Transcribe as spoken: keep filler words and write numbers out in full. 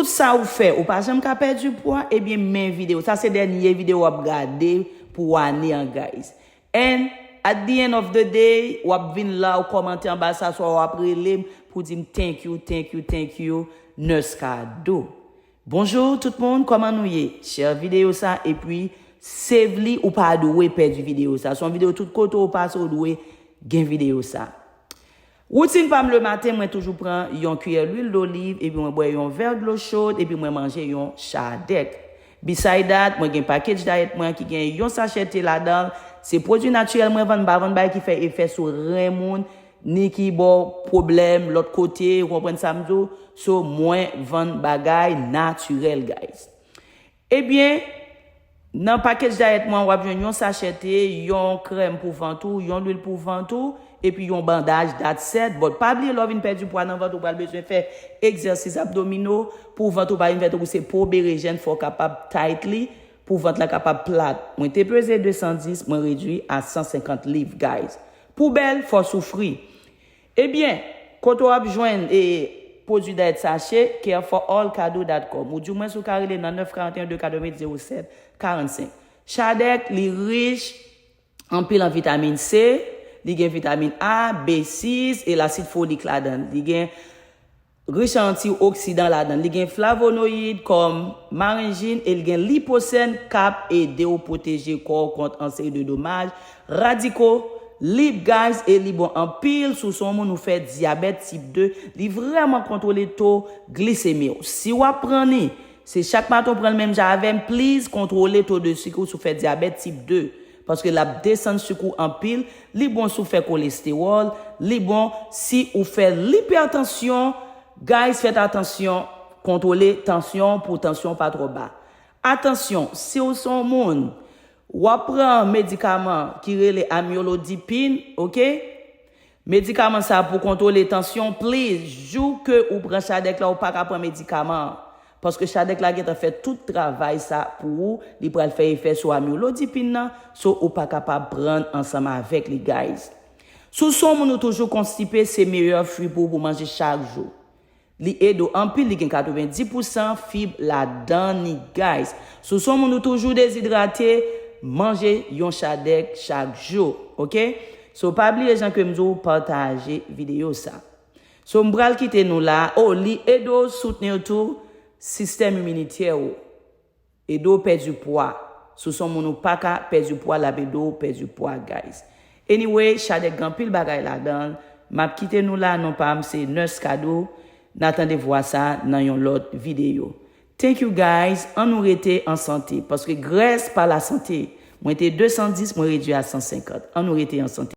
tout sa ou fè, ou pa janm ka pèdi pwa, ebyen men videyo. Sa se dènye videyo w ap gade pou ane an, guys. And at the end of the day, w ap vin la, ou kòmante anba sa, swa w ap rele m pou di m thank you, thank you, thank you, Nurse Kado. Bonjou tout moun, kòman nou ye? Share videyo sa epi save li, ou pa dwe pèdi videyo sa. Se yon videyo tout kote ou pase, ou dwe gen videyo sa. Woutin pa m lematen, mwen toujou pran yon kiyè lwil doliv epi mwen bwè yon vè dlo cho epi mwen manje yon chadèk. Beside that, mwen gen package diet mwen ki gen yon sachè te ladan l. Se pwodui natirèl mwen vann, m pa vann bagay ki fè efè sou ren moun, ni ki ba w pwoblèm lòt kote, ou konprann sa m di w? So, mwen vann bagay natirèl, guys. Ebyen, nan package diet mwen, w ap jwenn yon sachè te, yon krèm pou vant ou, yon lwil pou vant ou, epi yon bandaj, that's it. But pa bliye, lè w vin pèdi pwa nan vant, ou pral bezwen fè egzèsis abdomino pou vant ou pa vin fè tankou se po berejèn, fò w kapab tight li pou vant la kapab plat. Mwen te peze de san dis, mwen redui a san senkant liv, guys. Pou bèl, fò w soufri. Ebyen, kote w ap jwenn e pwodui diet sachè? Care for all kado dot com. Ou di mwen si w ka rele nan nèf karanteyen de katrevendiz zewo sèt karannsenk. Chadèk, li rich anpil an vitamin C, li gen vitamin A, B sis e lasid folik ladan l. Li gen rich an antioksidan ladan l. Li gen flavonoyid kòm marenjin e li gen liposèn k ap ede w pwoteje kò w kont an seri de domaj radiko lib, guys, e li bon anpil si w se yon moun ou fè dyabèt tip de. Li vrèman kontwole to glisemi w. Si w ap pran li, se chak maten w pran l menm jan avè m, please kontwole to de sik ou si w fè dyabèt tip de. Paske l ap desann sik ou anpil, li bon si w fè kolestewòl, li bon si ou fè lipètansyon. Guys, fèt atansyon, kontwole tansyon pou tansyon pa twò ba. Atansyon, si w se yon moun, w ap pran medikaman ki rele amyolodipin, oke? Medikaman sa pou kontwole tansyon, please, jou ke ou pran chadèk la, ou pa ka pran medikaman an. Paske chadèk la gentan fè tout travay sa pou ou, li pral fè efè sou amyolodipin nan, so ou pa kapab pran ansanm avèk li, guys. Si w se yon moun ou toujou konstipe, se meyè fwi pou ou pou manje chak jou. Li ede w anpil, li gen katrevendiz pousan fib ladan li, guys. Si w se yon moun ou toujou dezidrate, manje yon chadèk chak jou, oke? So, pa bliye jan ke m di w, pataje videyo sa. So, m pral kite nou la. Oh, li ede w soutni tou sistèm iminitè ou. Ede w pèdi pwa. Si w se yon moun ou pa ka pèdi pwa, l ap ede w pèdi pwa, guys. Anyway, chadèk gen anpil bagay ladan l. M ap kite nou la, non pa m se Nurse Kado. N a tande vwa sa nan yon lòt videyo. Thank you, guys. Ann nou rete an sante, paske grès pa lasante. Mwen te de san dis, mwen redui a san senkant. Ann nou rete an sante.